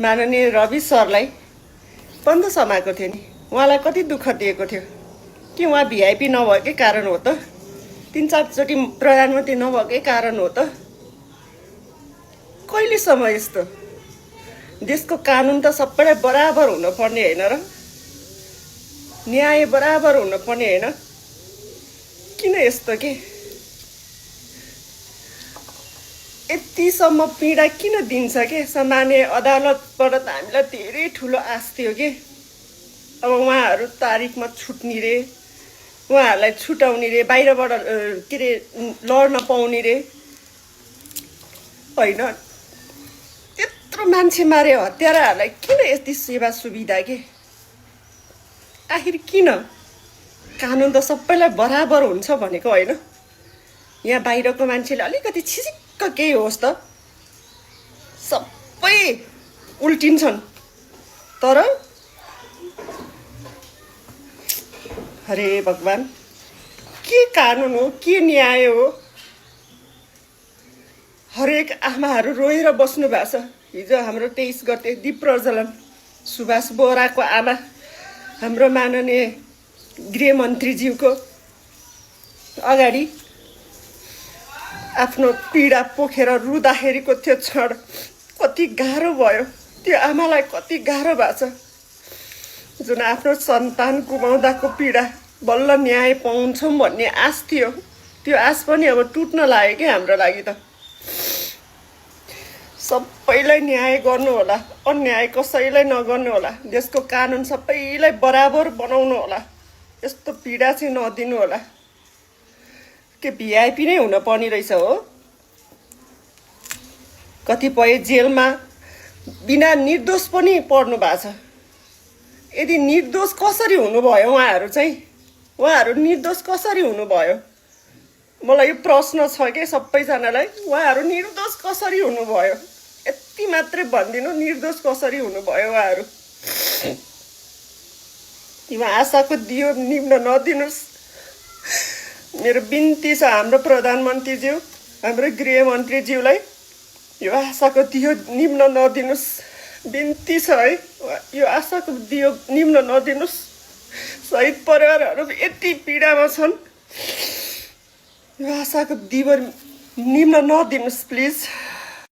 माननीय रवि सरलाई बन्द समाएको थियो नि। उहाँलाई कति दुःख दिएको थियो कि उहाँ भिआइपी नभएकै कारण हो त, 3-4 चोटि प्रधानमन्त्री नभएकै कारण हो त। कहिलेसम्म यस्तो? देशको कानुन त सबैलाई बराबर हुनुपर्ने होइन र? न्याय बराबर हुनुपर्ने होइन? किन यस्तो के? यतिसम्म पीडा किन दिन्छ के? सामान्य अदालतबाट त हामीलाई धेरै ठुलो आश थियो के। अब उहाँहरू तारिकमा छुट्ने रे, उहाँहरूलाई छुटाउने रे, बाहिरबाट के अरे लड्न पाउने रे होइन। त्यत्रो मान्छे मारे हत्याराहरूलाई किन यति सेवा सुविधा के? आखिर किन? कानुन त सबैलाई बराबर हुन्छ भनेको होइन? यहाँ बाहिरको मान्छेले अलिकति छिसिक्क केही होस् त सबै उल्टिन्छन्। तर हरे भगवान्, के कानुन हो, के न्याय हो? हरेक आमाहरू रोएर बस्नु भएको छ। हिजो हाम्रो 23 गते दीप प्रज्वलन, सुभाष बोहराको आमा हाम्रो माननीय गृहमन्त्रीज्यूको अगाडि आफ्नो पीडा पोखेर रुँदाखेरिको त्यो क्षण कति गाह्रो भयो। त्यो आमालाई कति गाह्रो भएको छ, जुन आफ्नो सन्तान गुमाउँदाको पीडा बल्ल न्याय पाउँछौँ भन्ने आश थियो। त्यो आश पनि अब टुट्न लाग्यो कि हाम्रो लागि त। सबैलाई न्याय गर्नु होला, अन्याय कसैलाई नगर्नु होला। देशको कानुन सबैलाई बराबर बनाउनु होला। यस्तो पीडा चाहिँ नदिनु होला। के भिआइपी नै हुन पर्ने रहेछ हो? कतिपय जेलमा बिना निर्दोष पनि पर्नु भएको छ। यदि निर्दोष कसरी हुनुभयो उहाँहरू चाहिँ? उहाँहरू निर्दोष कसरी हुनुभयो? मलाई यो प्रश्न छ कि सबैजनालाई, उहाँहरू निर्दोष कसरी हुनुभयो? यति मात्रै भनिदिनु, निर्दोष कसरी हुनुभयो उहाँहरू? यो आशाको दियो निम्न नदिनुहोस्। मेरो बिन्ती छ हाम्रो प्रधानमन्त्रीज्यू, हाम्रो गृहमन्त्रीज्यूलाई, यो आशाको दियो निम्न नदिनुहोस्। बिन्ती छ है, यो आशाको दियो निम्न नदिनुहोस्। शहीद परिवारहरू यति पीडामा छन्, यो आशाको दियो निम्न नदिनुहोस् प्लिज।